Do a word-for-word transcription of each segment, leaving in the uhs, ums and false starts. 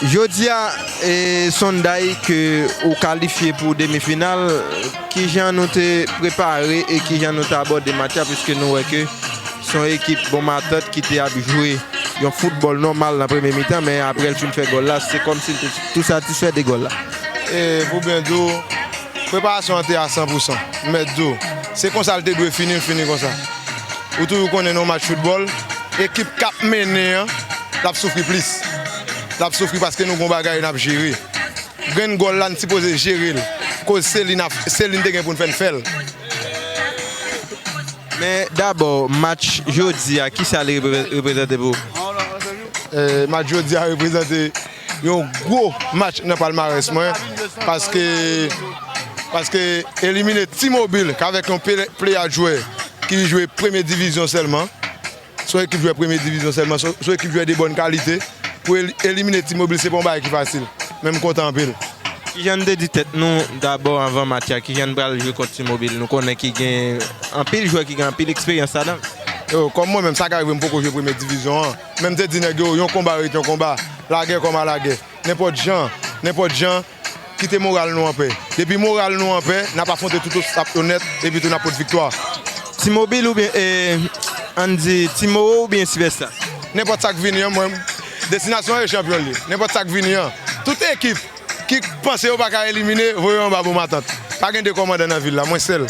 Jodi a, e, Sunday ke ou kalifye pou demi final, kijan nou te prepare e kijan nou te abòde match la, piske nou wè ke se yon ekip Bonmatant ki te ap jwe yon foutbòl nòmal nan premye mitan, men apre l fin fè gòl la, se kòmsi l te tou satisfè de gòl la. E pou byen di w, preparasyon an te a san pou san. M mèt di w, se konsa l te dwe fini, l fini konsa. Ou toujou konnen nan yon match foutbòl, ekip k ap mennen an, l ap soufri plis. L ap soufri paske nou gon bagay n ap jere. Grenn gòl la, n sipoze jere l. Koz se li n ap, se li n te gen pou n fè, n fè l. Men dabò, match jodi a, kisa li reprezante pou ou? Eh, match jodi a reprezante yon gwo match nan palmarès mwen, paske, paske elimine T-Mobile, k avèk yon ple-, pleyad jwè ki jwe premye divizyon sèlman, se yon ekip jwè premye divizyon sèlman, se se yon ekip jwè de bòn kalite. Pou eli-, elimine T-Mobile, se pa yon bagay ki fasil. Men m kontan anpil. Kijan n te di tèt nou dabò anvan match la, kijan n pral jwe kont T-Mobile? Nou konnen ki gen anpil jwè ki gen anpil eksperyans ladan l. Yo, kòm mwen menm, sa ka rive m poko jwe premye divizyon an. Men m te di nèg yo, yon konba rete yon konba. Lagè kòm a lagè. Nenpòt jan, nenpòt jan, kite moral nou anpè. Depi moral nou anpè, n ap afwonte tout obstak yo nèt, epi tou n ap pot viktwa. T-Mobile oubyen, eh, ann di, T-Moro oubyen Sylvester? Nenpòt sa k vini an, mwen, destinasyon e chanpyon li. Nenpòt sa k vini an. Tout ekip ki panse yo pa ka elimine, voye yo anba Bonmatant. Pa gen de kòmandan nan vil la, mwen sèl.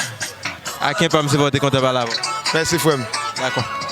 Aken pa m sipòte kontan pale avè w. Mèsi, frè m. Dakò.